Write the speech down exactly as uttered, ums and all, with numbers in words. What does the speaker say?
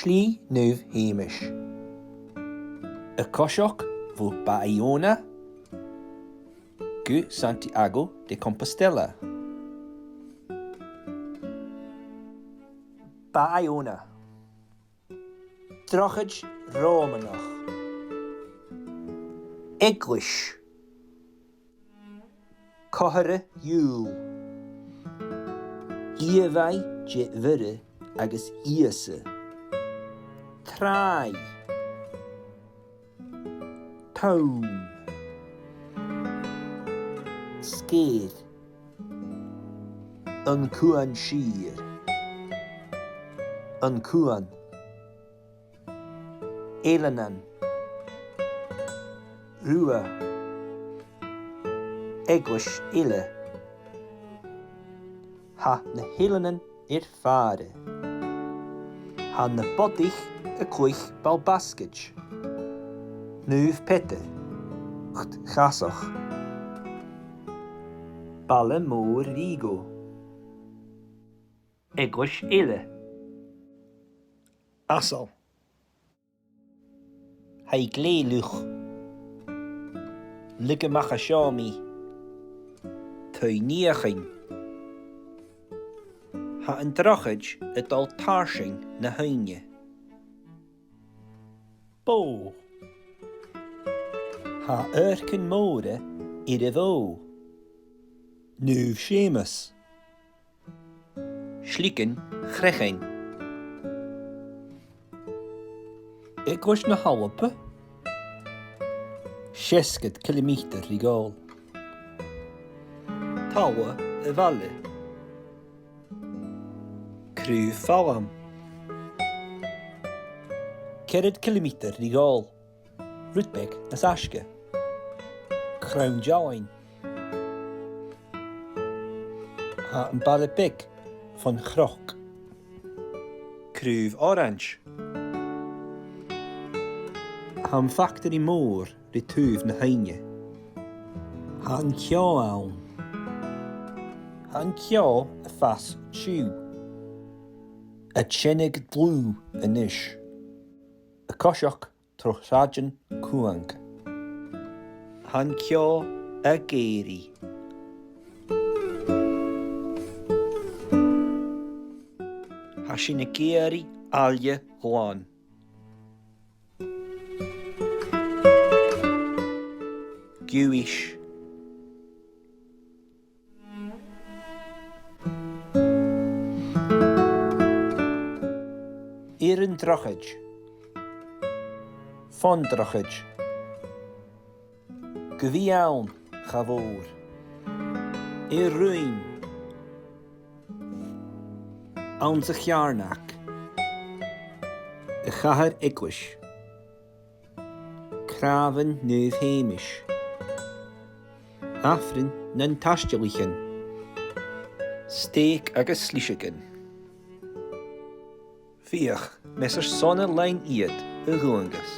Naomh Sheumais. A' coiseachd bho Baie Iona gu Santiago de Compostela. Baie Iona. Drochaid Ròmanach. Eaglais. Comharra Iùil. Ìomhaigh de Mhuire agus Ìosa. Tràigh. Tonn. Sgèith. An Cuan Siar. An Cuan. Eileanan. Rubha. Eaglais eile. Tha na h-eileanan air fàire. Tha na bodaich a' cluich ball-basgaid. Naomh Peadar, ucht-chasach. Baile Mòr Vigo. Eaglais eile. Asal. Tha i glè fhliuch. Leig a-mach à seo mi. Taigh Naochain. Tha an drochaid a' dol tarsainn na h-aibhne. Bò. Tha adhaircean mòra air a' bhò. Naomh Seumas. Sligean Chreachain. Eaglais na h-Alba. Seasgad cilemeatair ri dhol. Talla a' bhaile. Craobh Phalm. Ceathrad cilemeatair ri dhol. Rud beag nas fhaisge. Crann Dealain. Tha am baile beag fon chnoc. Craobh Orains. Tha am factaraidh mòr ri taobh na h-aibhne. Tha an ceò ann. Tha an ceò a' fàs tiugh. A' teannadh dlùth a-nis. A' coiseachd tro shradan cumhang. Tha an ceò ag èirigh. Tha sinn ag iarraidh aille ghlan. Giuthais. Air an drochaid. Fon drochaid. Gu bhith ann, cha mhòr. Air ruinn. Anns a' cheàrnag. A' chathair eaglais. Cnàmhan Naomh Sheumais. Aifreann nan taistealaichean. Stèic agus sliseagan. Feuch, mas e airson a lean iad a dhùnadh.